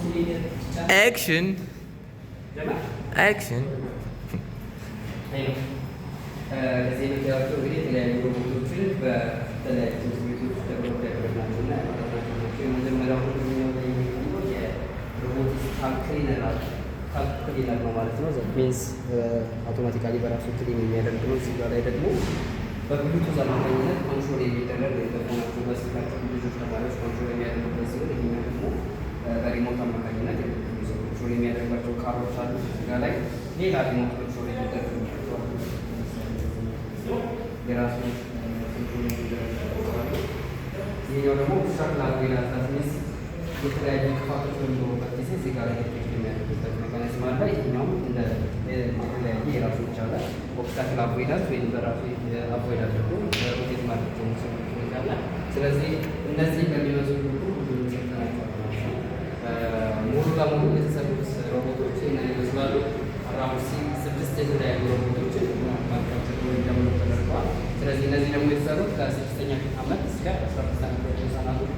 Action. Action. ከዚህ የምታያቸው እንግዲህ የተለያዩ ሮቦቶችን በተለያዩ ትምህርት ቤቶች develop ያደረግናቸው እና ያመረትናቸው ናቸው። የመጀመሪያው ሁለተኛው ላይ የሚገኘው የ robotics car cleaner አለ። Car cleaner ነው ማለት ነው። That means automatically በራሱ clean የሚያደርግ ነው። እዚህ ጋር ላይ ደግሞ በብሉቱዝ አማካኝነት control የሚደረግ ወይ በ phoneኣቸው በስልካቸው ልጆች ተማሪዎች control የሚያደርጉበት ሲሆን ይሄኛው ደግሞ በ remote አማካኝነት የብሉቱዝ control የሚያደርጓቸው carኦች አሉ። እዚህ ጋር ላይ ሌላ remote control የሚደረግባቸው አሉ። የራሱ control የሚደረግባቸው አሉ። ይሄኛው ደግሞ obstacle avoidance፣ that means የተለያዩ እንቅፋቶች በሚኖሩበት ጊዜ እዚህ ጋር ላይ detect የሚያደርጉበት mechanism አለ። ይሄኛውም እንደ የተለያየ የራሱ የቻለ obstacle avoidance ወይም በራሱ avoid አድርጎ rotate ማድረግ የሚችልበት ሁኔታ አለ። ስለዚህ እነዚህ በሚመስሉ ሁሉ ብዙ ሰርተናቸዋል ማለት ነው። ሙሉ ለሙሉ የተሰሩት ሮቦቶች ይህንን ይመስላሉ። Around ስድስት የተለያዩ ሮቦቶችን manufacture ወይም ደግሞ ተደርገዋል። ስለዚህ እነዚህ ደግሞ የተሰሩት ከ6ኛ ዓመት እስከ 15 ዓመት ያሉ ህጻናቶች